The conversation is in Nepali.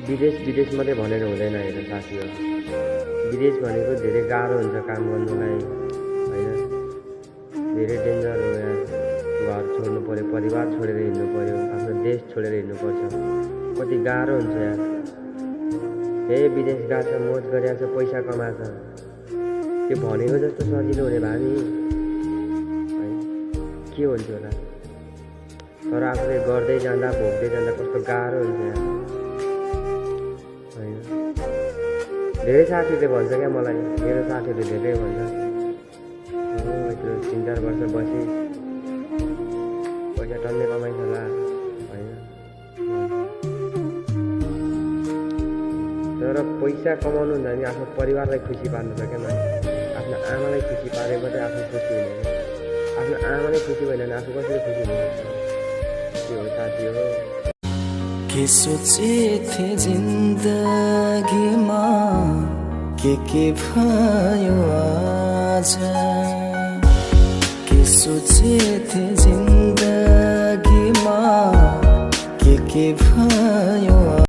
विदेश विदेश मात्रै भनेर हुँदैन हेर साथी हो। विदेश भनेको धेरै गाह्रो हुन्छ काम गर्नुलाई होइन, धेरै डेन्जर हो यहाँ। घर छोड्नु पर्यो, परिवार छोडेर हिँड्नु पर्यो, आफ्नो देश छोडेर हिँड्नुपर्छ, कति गाह्रो हुन्छ यार। हे विदेश गएको छ, मोज गरिरहेको छ, पैसा कमाएको छ, त्यो भनेको जस्तो सजिलो हुने भए नि है के हुन्थ्यो होला। तर आफूले गर्दै जाँदा भोग्दै जाँदा कस्तो गाह्रो हुन्छ यार होइन। धेरै साथीहरूले भन्छ क्या मलाई, मेरो साथीहरूले धेरै भन्छ यत्रो 3-4 वर्ष बसी पैसा टन्नै कमाइन्छ होला होइन। तर पैसा कमाउनु भन्दा नि आफ्नो परिवारलाई खुसी पार्नु छ क्या मान्छे। आफ्नो आमालाई खुसी पारे मात्रै आफू खुसी हुने, आफ्नो आमालाई खुसी भएन भने आफू कसरी खुसी हुनुहुन्छ? त्यो हो साथी हो। के सोचेथे जिन्दगीमा के भयो आज, के सोचेथे जिन्दगीमा के भयो